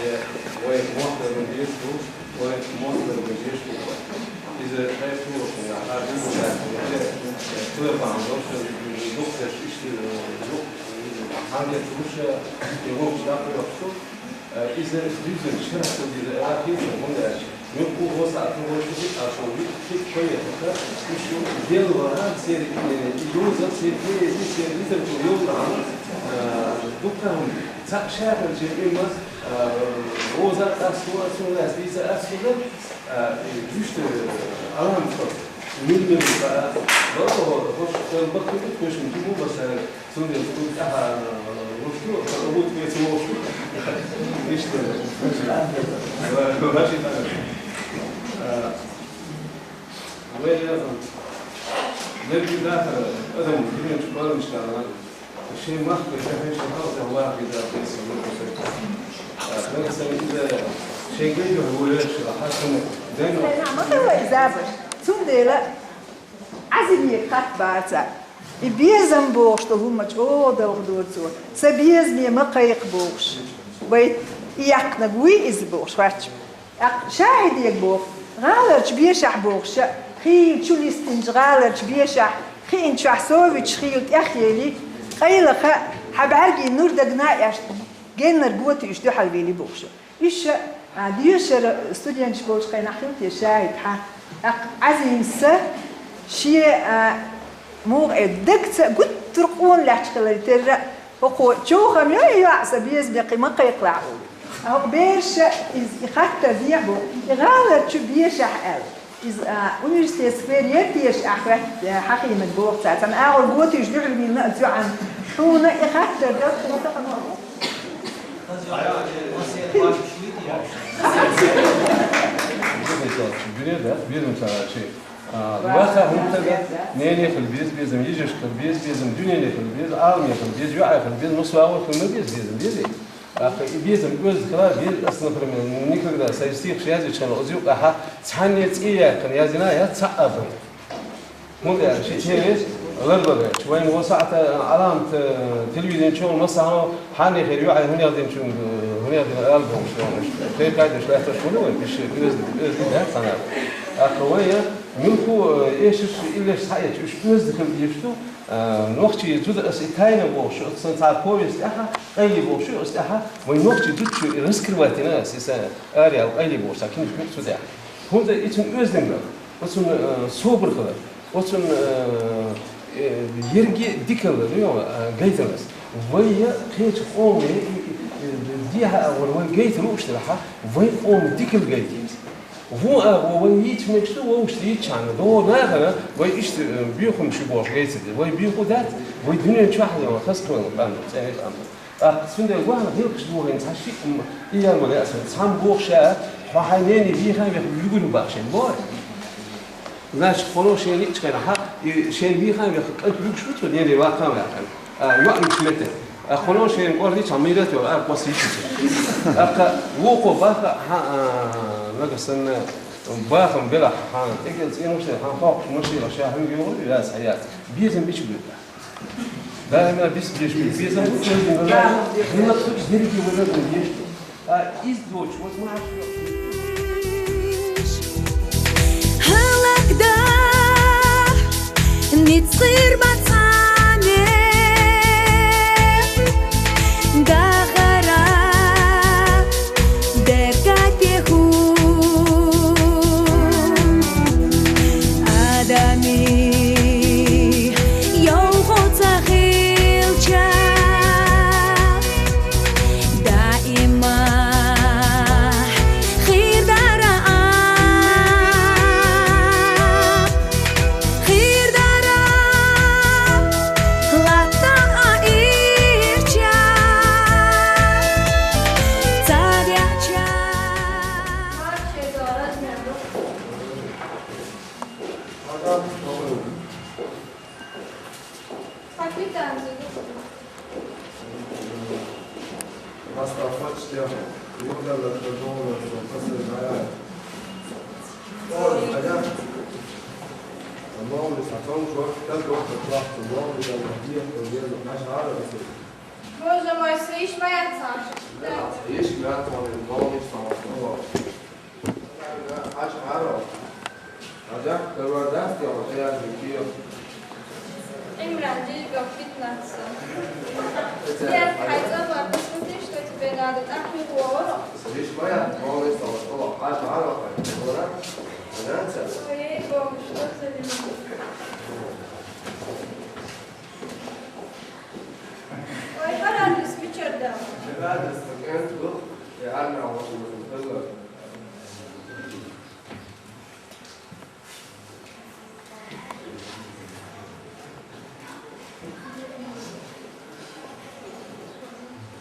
вай мохк дерг беза бу, вай мохк дерг беза бу. Иза шайн шурушна, хьан диза шаьш, кхоьлан бахьана долуш, дукха дерш иштта, дукха, хьан дерш луш, и вовчу даккха йоккхуш ду. Иза дуьззина шарахь ца деза, ара хеташ, хӀунда аьлча, муьлхха а гӀо схьа а ца гӀо шу а шо виъ, шиъ поэташа, уьш шу делла вара, церан, э, и йоза, церан поэзи, церан литература йоллахьама, э, дуккха а хӀума. Цхьаъ ша хилча, и ма, э, гӀоза а къасто, цунна лаьцна дийца а къасто, э, и вуьшта, э, Ӏаламат хӀо, муьлмуьлха, э, бала хӀо, хӀорш, э, баккхий ду, хӀорш ма ду, бу баса, Цундела цунна тӀаьхьа, э, вуш ду, вуш ду, вуш ду. Иштта. Ваши тара. Э, вай, э, дерриг дахар, адам, динан чу барамаш тара, шен махка, шен хӀешан халкъ вахида, беса, вур, вур. Э, вай сан иза, шен гайга вуьйш, хьаьшана, дайна. Ма хала иза баш. Цундела Ӏазимега хатта бара цара. И безам бохуш долу хӀума чӀогӀа далхадора цо. Сан безаме ма кхайкха бохуш. Вай и яьккхинарг вуй иза бохуш, хоьттича. ТӀаккха шахӀидега боху, гӀаларчу бешахь бохуш, Хийла чу листинчу гӀаларчу бешахь, хиъначохь совуьйтуш хийла тӀехъели, къайлаха хьан бӀаьргийн нур дагна а эшна, геннара гота уьш дуьхьал вели бохуш. Уьш ша, а, доьшура студенташ болчу хенахь хилла те шаьхьа. ТӀаккха Ӏазимас шен, а, муха э, дагца гуттар а къона лаьтташ хилар терра, хӀокхо чохам йой, йоӀ сан безаме кхин ма кхайкхалахь олу. ХӀокху бераша иза и хаттар дехьа бо, и гӀаларчу бешахь аьлла. Иза, а, университет сквер яра теша ахь хӀоьттина, хьахийнарг боху цара. Цхьана агӀор готийша дуьхьал вийна а цу Ӏан. Хьуна и хаттар дара, хьуна тахана. Бирер, да? Бирер, а, ваха хӀунтага, нене хила беза безам, йижаршка хила беза безам, дуьнене хила беза, Ӏаламе хила беза, йоӀе хила беза, массо а агӀор хила ма беза безам, безий? ТӀаккха и безам оьзда хила беза, ас, например, ну, никогда сайн стихаш язйича хана, оцу юкъахь цхьанне цӀе яьккхина язйина, я цхьаъ а бен. ХӀунда аьлча ши церес ларбан гӀерташ. Вайн вон сахьта Ӏаламат, э, телевидени чохь массахьа хьанна хир ю, хьайн хӀунех динчун, э, хӀунех дина ала бохуш, тхайн кхайдеш лаьтташ хӀума вайн, уьш оьзда, оьзда дац хьанна. ТӀаккха вайн муьлхха, э, эшарш иллеш схьаэцча, уьш оьзда хила дезаш ду, э, нохчийн зуда ас и тайна бохуш, оцу сан цхьа повесть тӀехь, къайле бохуш, оцу тӀехь, вайн нохчийн зудчо и раскрывать дина ас, и сан араяьлла къайле бохуш, цхьа кинишка юкъа цу тӀехь. ХӀунда и цуьнан оьздангалла, оцунна, э, собар хилар, оцунна, э, э, ерриге дикалла, ю, э, гайталлас. Вай я кхечу къоман, э, э, э, дехьа а вара вай гайта лууш делахь, вай къоман дикалла гайта еза. Вон а, вон вай йийца мегаш ду, вовшашца йийцчхьана, догӀу нахана вай иштта, э, боьхамаш ю бохуш гайта ца деза. Вай боьху дац, вай дуьнен чохь а вай хаза кхоьллина къам ду, цӀена къам ду. ТӀаккха цундела вахана гӀиллакхаш дохийна цхьа шиъ, м, и ял ма лаьа сан. Цхьамма боху ша, хьо хьайн нене вийхина веха вуьгур ву бах шен, боху. Значит, хьуна шен лиъчу хенахь, и шен вийхина веха кӀант вуьгуш ву цо, нене ваккхана ваьккхина. А, йоӀ вуьгуш метта. А, хьуна шен кӀордийчхьа мийрат йолу, а, кхосса йичу ца. ТӀаккха вукхо баха, хьан, а, нагахь санна, бахам белахь, хьан тӀекӀел цӀенаш дерг, хьан хоккхуш машина ша хьуьнга йогӀур ю, яц, хьан яц. Безам бича буьйта. Даиман бис беш бу. Безам бу, безам бу. Хилла цу дерриге валар бу, беш бу. А, иза доцуш, вот ма хьаша. Хьалакда, ницкъ гӀирба цхьаьна, гахара дерга теху. Адамийн йовхо ца хилча, даима хир дара а, хир дара, латта а ирча, ца деача. Боже мой, сриш моя цаша. Да, сриш моя цаша. Хьажа, карвар дац, я вот я же кио. Имран, дирга пятнадцать. Нет, хотя бы посмотри, что тебе надо. Так не говорю. Слышь, моя, молодец, вот, о, хьажа, хьажа, хьажа. Ой, Бог, что за люди? Ой, парадный спичер, да. Парадный спичер, да. Я армия, вот, вот, вот.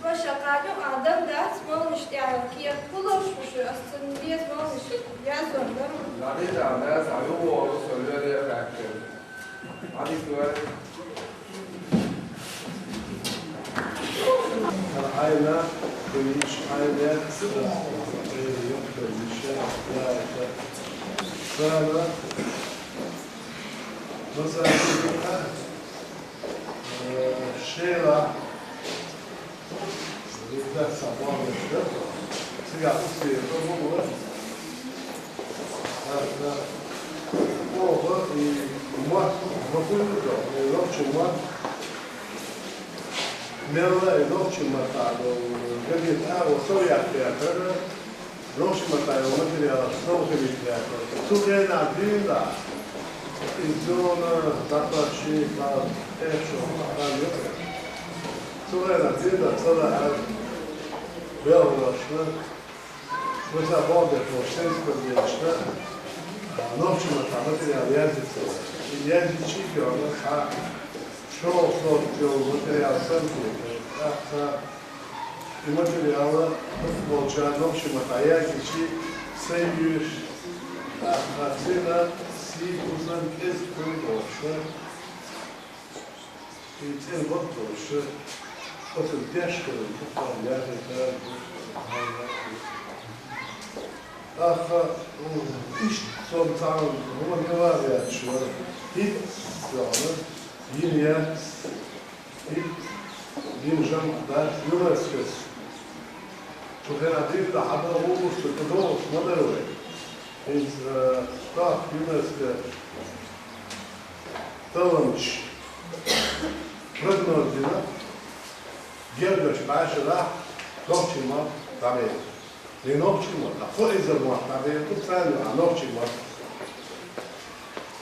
Ваша къалю адам дац, молниш тӀехь кехат хулаш, шу ас цун деза молниш язон дар. Лади да, да, за юго, со лёре хакке. Лади туэр. Айна, куиш, айна, сыда, э, ёпта, миша, да, это. Сана. Ну, за, э, шера. Ребят, собрали, да? Сега пустые, это было. Да, да. О, И мотт, ма хуьлда, и нохчийн мотт, мелла а и нохчийн маттахь долу газета агӀо совъяхьийтар, нохчийн маттахь йолу материалаш сов хилийта лаьттара. Цу хенахь дуьйна, иза зона дӀакхаччий, кхана, эшо, кхана ю. Цу хенахь дуьйна ца лаьара белхалошна, вайца бохург беш болчу сельскохозяйственна, а, нохчийн маттахь материал яздина ца лаьара. И яздича а, цхьа шолгӀа сорт йолу материал санна хета, тӀаккха и материал дукхахболчара нохчийн маттахь яздича, сайн оьшуш, тӀаккха цуьнан сий, хӀусам кӀезиг хуьлу бохуш, и цӀена бакъ долуш, оцу дешхалан дукха яхийтара. ТӀаккха, м, иштта со цхьана хӀуманна ваха веача, хӀинца, йина яц, хӀинца, йина жамӀ дац ЮНЕСКОс. Цу хенахь дийцина хьан дан гӀуллакхаш ду, тӀедогӀуш ма дара вай. ХӀинца, э, тахка ЮНЕСКО талламчаша прогноз дина, гергарчу бӀешарахь нохчийн мотт дӀабер ду. Не нохчийн мотт, а кхо эзар мотт дӀабер ду, царна юкъахь нохчийн мотт.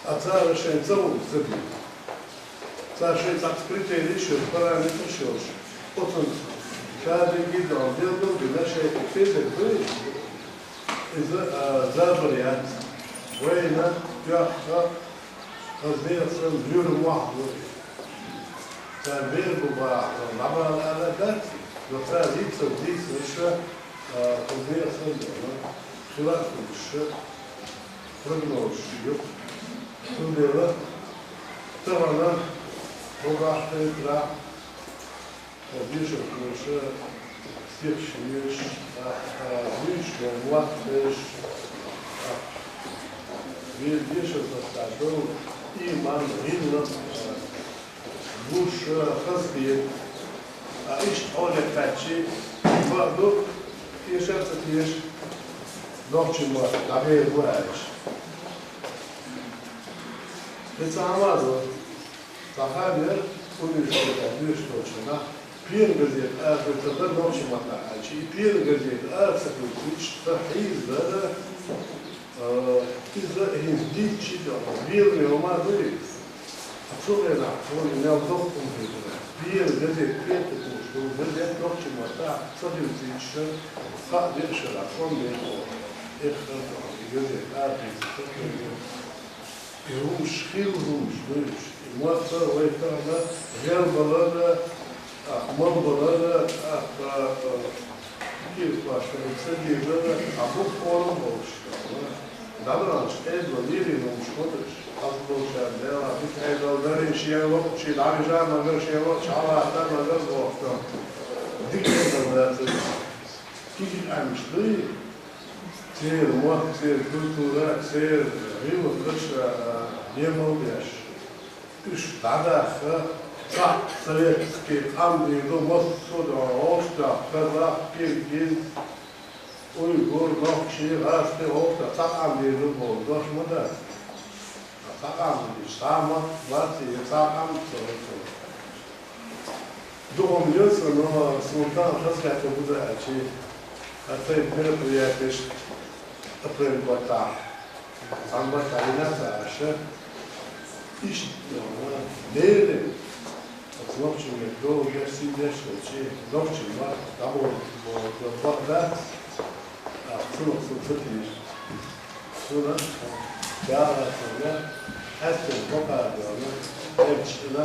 А цара шайн ца хууш ца дийр. Цара шайн цхьацца критерийш йолуш, параметраш йолуш, оцунна ша дерг а дина, белгал а бина, шайн и критерий хуьлу иза, а, забар яц. Вайна тоьхна, хаза дехьа санна, луьра мохь ду. Цара бер бу бахьана, дӀабала ала дац, но цара дийцар дийцарш, а, хаза дехьа санна, хила а хуьлуш, прогнозаш ю. Цундела тахана хӀокху бахьана тӀера дешар кхочуш, стихаш веш, а, а, вуьйш бен мотт беш, а, вер дешар сацахь долу, ийман, гӀиллакх, а, гуш, а, хаза хета. А иштта хьоле кхаьччи, бакъ ду, теша а ца теша, нохчийн мотт дӀабер бу аьлча. Кхин цхьа хӀума а ду. Цхьа хан яра, университетехь дуьйцуш долчу хенахь, первый газета ара ца хилча, нохчийн маттахь аьлча, и первый газета ара ца хилча, сан хьийзара, а, иза хӀинца дийцча а, беламе хӀума а ду иза. Цу хенахь тхуна мел доккха хӀума хир дара. Первый газета, первый тӀе тухуш долу газета нохчийн маттахь ца хилча, хаа деза шарахь, кхо мехо эххар а, и газета ара хилча, ца хилча. И хӀумаш хилла хӀумаш ду уьш. И мотт а вай тахана гӀелбалар а, тӀаккха малбалар а, тӀаккха, а, кийрахошна ца дийзар а, тӀаккха бухахь а болуш. ДӀадаханчу Ӏедало леррина хӀумаш хӀоташ, хаза болчарна Дела дика Ӏедал дарий, шен локхучий дӀавижа а магар, шен локхучу хьалаца а магар бохуш. Дика Ӏедал дацара. Кхин а къаьмнаш дуй, церан мотт, церан культура, церан гӀиллакхаш а, а, емал беш. Уьш дӀадаккха, цхьаъ советский къам дийр ду, массо а догӀу, хӀорш доккху, казах, киргиз, уйгур, нохчий, гӀазкхий, хӀорш доккху, цхьа къам дийр ду боху, дош ма дац. Цхьа къам дийр, цхьа мотт бац, я цхьа къам ца хӀуьттур. Дукха ма йо сан, но суна тахана хазахетар хӀун ду аьлча, хӀара тайпа мероприятеш апрель баттахь, цхьана баттахь йина ца Ӏаш, иштта, леррина, оцу нохчийн меттан догӀа деш, сий деш хилча, нохчийн мотт дӀаболабо бакъ дац, тӀаккха цунах сан ца тийша. Суна, яхархьама, хьаьстина бакъ а доьгӀна, эрчина,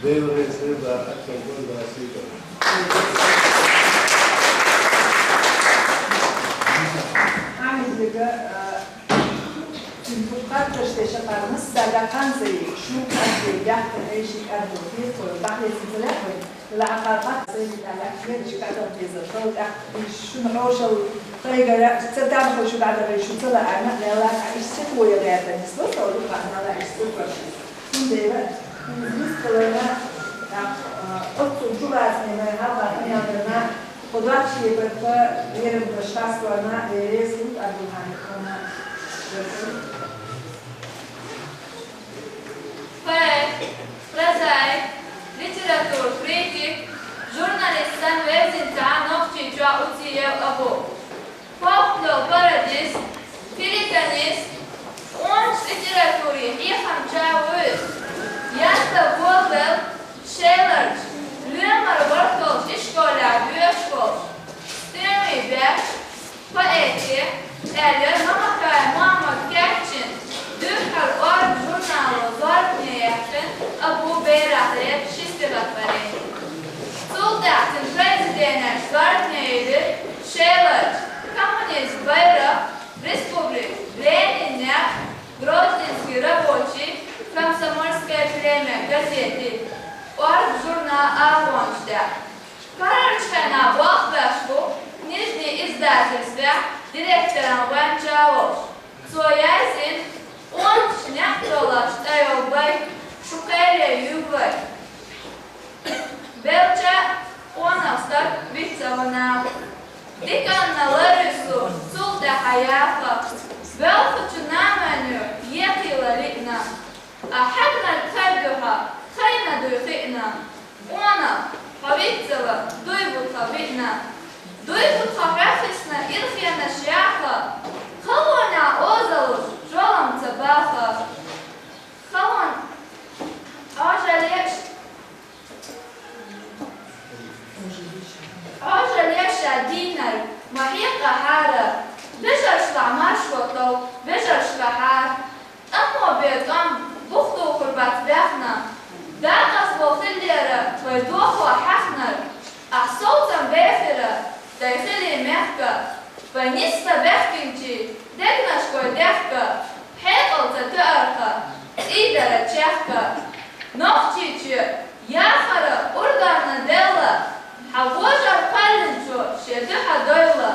Делан гӀеза хир дара, хьаьстина гонда сий дара. Хьамидга, а, цуьнан кхаьчнаш дешахь массаьрга кханза, шун кхаьчна, баьхкина Ӏеший кӀаддал хетахь, дӀахецна ца лаьа вай? Ла Ӏа кхаркхат, сайн дика лаьцна, ши кӀадам дезар, тхов тӀаккха шуна хьошалла тхайгара, ца там хьо шу дӀадахе, шу ца лаьа, Дала а иштта сихо ян гӀерта нисло, со дукха Дала иштта сихо. Цундела, хӀинца нисдаларна, тӀаккха, а, оццул чулацаме мара хьалха хьаналдарна, кху дӀахьшепаргта лерам беш хасторна, Делера реза хуьлда Ӏабдулхьамид-хана. Литературин хьехам чӀоагӀо вуьйцу. Яздан болабелла шеларчу, лоьмара вартолчу ишколехь доьшуш волчу, стенвий баьчча, поэте, аьлла Мамакаев Мохьмада кечйина, дуьххьара «Орга» журнало зорбане яьккхина Абу Байрахьлера ши стихотворени. Цул тӀаьхьа цуьнан произведенеш зорбане йиллира шеларчу «Коммунизм», «Байракх», «Республика», «Ленин», «Некъ», «Грозненский рабочий», «Комсомольское племя» газетийн, «Орга» журналан агӀончаш тӀехь. Карарчу хенахь болх беш бу Нижний издательствехь директоран гӀоьнча а волуш. Цо яздина «Къонахчун некъ толлуш» цӀе йолу байт, шу кхеле юьйлай. Беллача къонах стаг виц а ву наха. Диканна ларвису цул тӀаьхьа яха, боьлхучу Наманан екхийла лиъна. Ахь хьегнарг хир ду хьан, тхайна дуй хиъна. Къонах, хьо виццала, дуй бу тхан биъна. Дуй бу тхан хьоьххисна ирхенаш яха, халонехь озалуш жолам ца баха. Халон Ӏожаллеш, Ӏожаллеш ша дийнарг ма хьекъахьара, бежаршлахь маршо тов, бежаршкахьара. ТӀамо бен тӀом бухдухур бац баьхна, дакъазло хиллера вай дохо хьаьхнарг. Ахь совцам бехира, дай хили мехка, вай нисса баьхкинчийн дегнаш гой дехка, хьекъал ца тоьарх, цӀий дара чехка. Нохчийчоь яхара урдарна делла, хьан вожар кхоьллинчо шен дуьхьа дойла.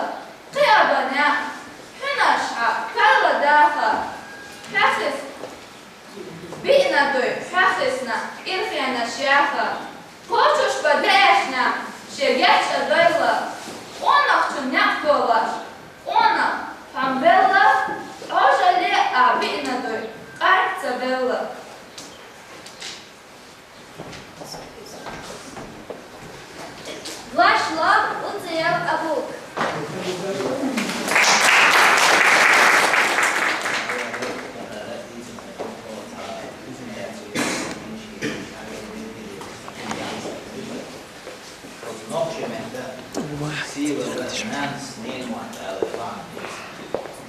Кхиабан некъ, хьуьнарш хьан карладаха, хьоьххис-, биъна дуй хьоьххисна ирхенаш яха. Кхочуш бан деэшна шен гечдойла, къонахчун некъ толлуш, къонах хьан белла, Ӏожалле а биъна дуй къарт ца белла. Ваш лам уциял абук. Оцу нохчийн меттан сийлалла нанас, ненан мотт ала бахьана деза.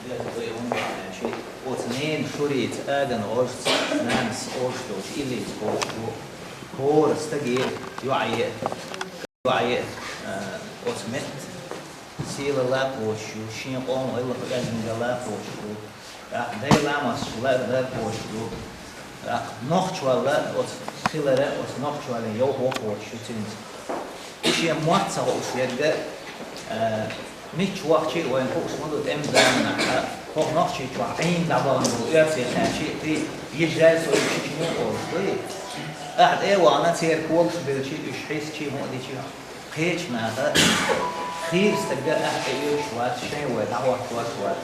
Деза вай хӀунда бахьана аьлча, оцу ненан шурица, аганан гӀожаца нанас оьшуш долчу иллица кхочуш ду хӀора стаге йоӀе а, йоӀе а, оцу меттан сийлалла кхочуш ю, шен къоман гӀиллакх-оьздангалла кхочуш ю. ТӀаккха Делан ламасташ лар-, лар кхочуш ду. ТӀаккха нохчалла оцу хилар, оцу нохчаллин йовхо кхочуш ю цуьнца. И шен мотт ца хууш ерг, а, мичча вахча а вайна хууш ма ду, тӀеман заманахь хӀокху Нохчийчохь Ӏийна дӀабахана болу оьрсий кхаьчча а, кхин йижарий со и чиченец олуш дуй? Ахьа тӀе а вахана, церан колаш белча, уьш хьийсча, мукъа дича, кхечу наха хийра стаг ахьа тӀеоьцуш вац, шайн вай дӀахӀоттош вац.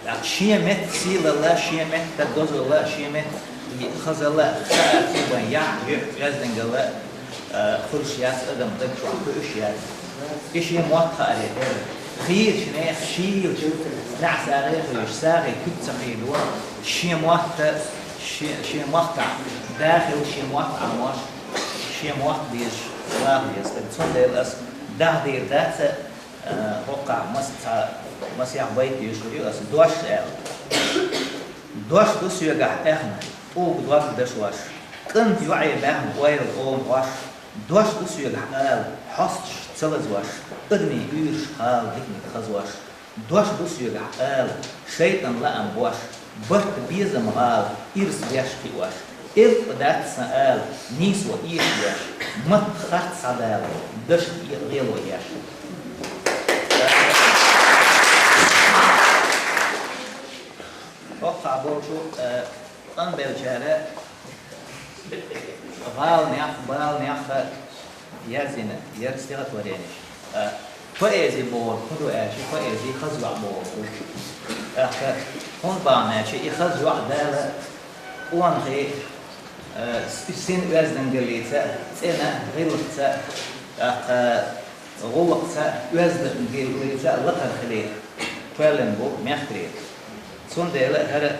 ТӀаккха шен меттан сийлалла, шен меттан дозалла, шен меттан хазалла хаа кхин бен яхь, йоь, оьздангалла, а, хуьлуш яц, адам даг чохь хуьлуш яц. И шен мотт хааре дара. Хийрачу нехан шийлачу неӀсагӀе а хуьлуш, сагӀий куьг ца хьийдо, шен мотт, шен, шен махкахь дахийла шен мотт Ӏамош, шен мотт безаш ваха веза стаг. Цундела ас дахдийр дац, а, хӀокхахь мас-, цхьа масех байт йоьшур ю ас, «Дош» аьлла. Дош ду соьгахь аьхна, тӀулг дог дашош, кӀант йоӀе баьхна ойла къоман хьош. Дош ду соьгахь ала, хьосташ ца лазош, адамийн уьйраш хала диканиг хазош. Дош ду соьгахь ала, шайтӀан лаам бош, барт, безам, гӀала, ирс беш кхиош. Элп дац сан ала, нийсо эшабеш, матта харц схьадала, дашна гӀело еш. ХӀокхахь болчу, э, къанбеллачара гӀаланех, баланех яздина яра стихотворенеш. Э, поэзи бохург хӀун ду аьлча, поэзи хаза йоӀ бохург ду. ТӀаккха хӀунда бахьана аьлча, и хаза йоӀ Дала къонахий, э, с-, син оьздангаллица, цӀена гӀиллакхца, тӀаккха гӀуллакхца, оьздангаллица лакхара хилийта кхоьллина бу мехкарий. Цундела хӀара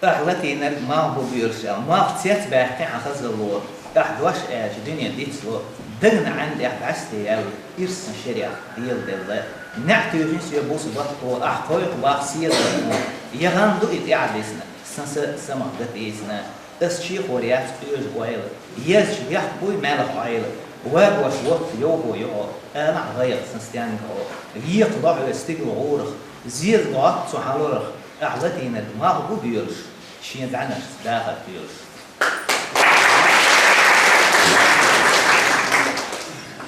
Ахь латийнарг малх бу боьлуш аьлла, малх цецбаьккхина хьан хазалло, ахь дош аьлча дуьне дицло, дагна Ӏаьнна тӀехь бӀаьсте яьлла, ирсан шерехь Дела делла, неӀ туьйхина соь буса батто, ахь кхойкху бах седа батто, я гӀан ду и тӀаьхьа дисна, сан са самах гатийсна, ас чехор яц къоьжа ойла, езачу бехк буй маьлха Ӏойла, вагош вотта йовхо ю хьо, алахь гӀайгӀа сан стенга хьо, екха лохьо стигала гӀурах, зеза гӀотта цу хьан лорах, ахь латийнарг малх бу боьлуш, шен зӀаьнаршца дахар тоьлуш.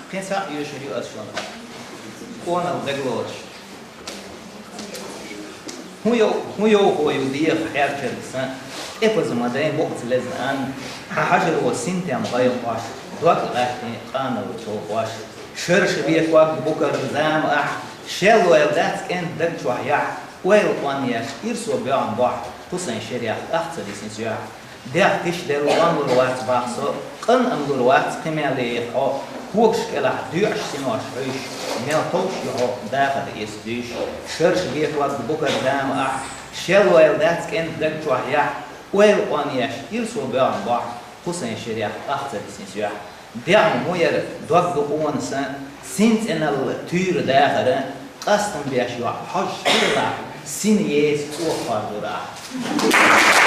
Кхин цхьаъ оьшур ю ас шуна. Къонал дагалоцуш. ХӀун йов-, хӀун йовхо ю деха хьерчарга сан, тӀепаза ма дай букъаца лезна ан, хьан хьажаро синтем гӀайгӀа Ӏош, дог гӀаьттина къаналла чов Ӏош. Шерша бекхок букара зама ахь, шеллойла дац кӀентан даг чохь яхь, ойла къонъеш ирсо боьгӀна бохь, кху сайн шерехь ах ца дисина соьхь. ДегӀ тиша делла къон лур вац бах со, къан ам лур вац кхин мел леха хьо, когаш кӀелахь доьӀаш синош хьуьйш, мел товш ю хьо дахар эца дуьйш. Шерша бекхок букара зама ахь, шеллойла дац кӀентан даг чохь яхь, ойла къонъеш ирсо боьгӀна бохь, кху сайн шерехь ах ца дисина соьхь. ДегӀ ма хӀун яра, дог ду къона сан, син цӀеналла туьйра дахара, къастам беш йоӀ хьожуш хилалахь, син еца цӀоха хьор дур ахь.